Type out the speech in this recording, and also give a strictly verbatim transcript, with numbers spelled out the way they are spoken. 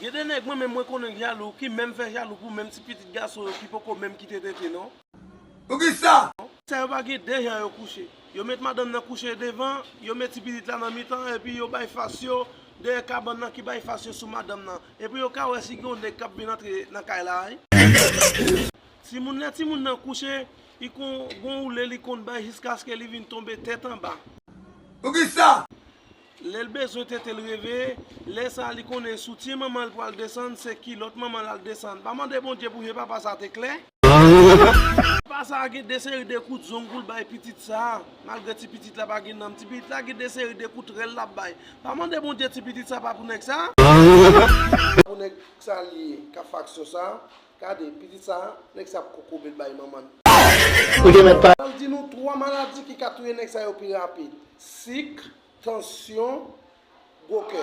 Gen de nèg mwen menm mwen konnen k jalou, ki menm fè jalou pou menm ti pitit gason yo ki poko menm kite tete non. Poukisa? Sa yo pa gen de jan yo kouche. Yo met madanm nan kouche devan, yo met ti pitit la nan mitan, epi yo bay fas yo dèyè kabann nan ki bay fas yo sou madanm nan. Epi yo ka wè si gen yon nèg k ap vin antre nan kay la, wi. Timoun, lè timoun nan kouche, li kon gon woule li konn bay jiskaske li vin tonbe tèt anba. Poukisa? Lè l bezwen tete l reveye, lè sa a li konnen soutyen manman l pral desann, se kilòt manman l al desann. Pa mande Bondye pou je papa sa te klè. Papa sa a gen de seri de kout zong pou l bay pitit sa a. Malgre ti pitit la pa gen nanm, ti pitit la gen de seri de kout rèl l ap bay. Pa mande Bondye ti pitit sa pa pou nèg sa. Pou nèg sa li ye, k ap fè aksyon sa. Gade, pitit sa, nèg sa ap kokobe l bay manman l. Ou te mèt pa. Al di nou twa maladi ki ka touye nèg sa yo pi rapid. Sik, tansyon, gwo kè.